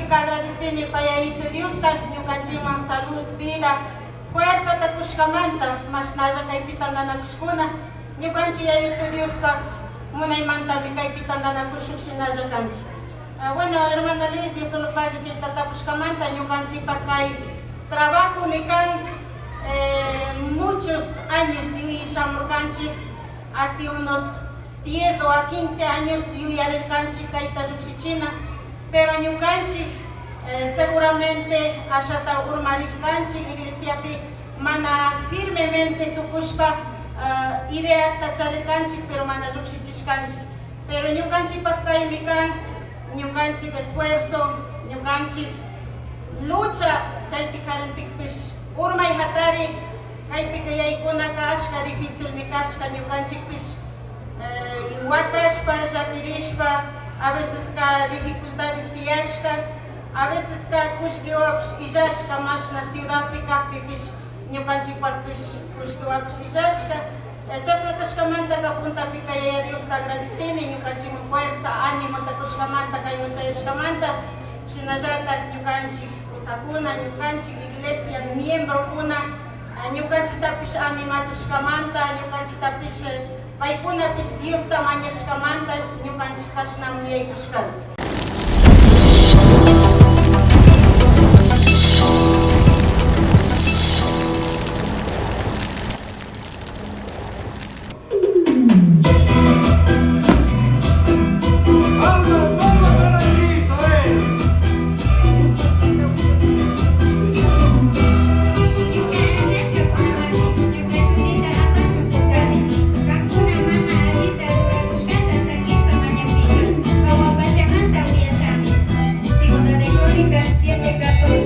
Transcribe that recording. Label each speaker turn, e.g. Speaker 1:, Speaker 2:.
Speaker 1: Puntapika agradecini pay Yayito Diosta ñukanchikman salud, vida, fuerzata kushkamanta mashnalla kaypi tandanakushkuna ñukanchik Yayito Diospaj munaymantami kaypi tandanakushuk shinalla kanchik. Bueno, hermano Luis, Dios lo pague chayta tapushkamanta ñukanchikpaj kay trabajomi kan muchos años yuyashamurkanchik, hace unos 10 o a 15 años yuyarirkanchik kayta llukshichina, pero ñukanchik seguramente ashata urmarirkanchik iglesiapi mana firmemente tukushpa ideasta charirkanchik, pero mana llukshichishkanchik. Pero ñukanchikpaj kaymi kan ñukanchik esfuerzo, ñukanchik lucha chaypi harintikpish urmay hatari kaypika yaykunaka ashka dificilmi kashka ñukanchikpish wakashpa llakirishpa a veces ka dificultades tiyashka, a veces ka kullkiwapish illashka mashna ciudadpi kakpipish ñukanchikpakpish kullkiwapish illashka. Chashna kashkamantaka puntapika Yaya Diosta agradecini ñukanchikman fuerza, animota kushkamanta kayman chayashkamanta, shinallatak ñukanchik kusakuna, ñukanchik iglesia miembrokuna ñukanchiktapish animachishkamanta, ñukanchiktapish paykunapish Diosta mañashkamanta ñukanchik kashnaman yaykushkanchik.
Speaker 2: ¡Palmas, palmas para Isabel!
Speaker 3: Ñuca agllashcacunamari ñuca shutita apachun curcani. Cancuna mana allita ruracushcata saquishpa mañajpica, jahua pachamanta uyashami. Segunda de Crónicas 7:14.